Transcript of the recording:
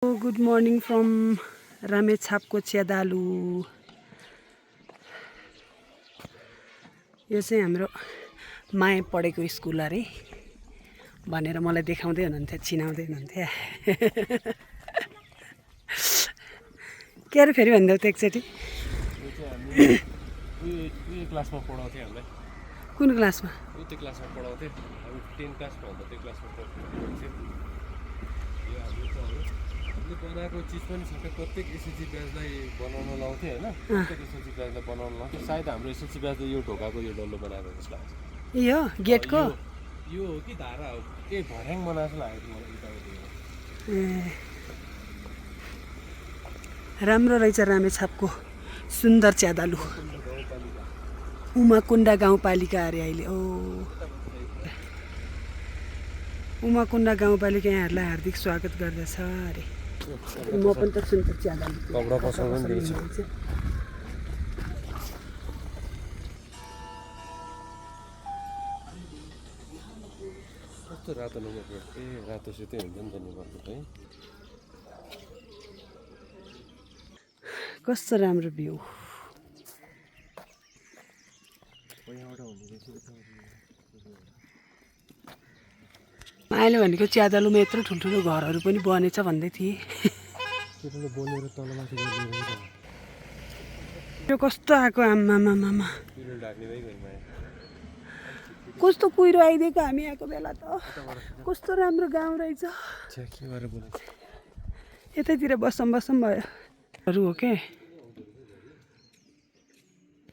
Good morning from रामेछापको च्यादालु। यो चाहिँ हाम्रो माया पढेको स्कुल अरे भनेर मलाई देखाउँदै हुनुहुन्थ्यो, चिनाउँदै हुनुहुन्थ्यो। के अरे फेरि भन्दै थियो एकचोटि? क्लासमा पढाउँथ्यो हामीलाई। कुन क्लासमा? त्यो क्लासमा पढाउँथ्यो हामी 10 क्लासमा हुँदा त्यो क्लासमा पढाउँथ्यो। यो हामीले बनाएको चिज पनि सबै प्रत्येक एसएलसी ब्याचलाई बनाउन लाउँथ्यो हैन। प्रत्येक एसएलसी ब्याचलाई बनाउन लाउँथ्यो। सायद हाम्रो एसएलसी ब्याचले यो ढोकाको यो डल्लो बनाएको जस्तो लाग्छ। यो गेटको यो हो कि धारा हो के भर्याङ बनाएको लागेको मलाई यताउति। राम्रो रहेछ रामेछापको सुन्दर च्यादालु। उमाकुण्डा गाउँपालिका अरे अहिले। ओ उमाकुण्डा गाउँपालिका यहाँहरूलाई हार्दिक स्वागत गर्दछ अरे। म पनि त सुन्दर च्यादालु कपडा पसलमा पनि दिन्छ। कस्तो रातो नम्बर ए रातो सेतै हुन्छ नि त नम्बरको है। कस्तो राम्रो भ्यू। अहिले भनेको च्यादालुमा यत्रो ठुल्ठुलो घरहरू पनि बनेछ भन्दै थिए। यो कस्तो आएको आम्मामामा, कस्तो कुहिरो आइदिएको हामी आएको बेला त। कस्तो राम्रो गाउँ रहेछ। यतैतिर बसौँ भयो हो के।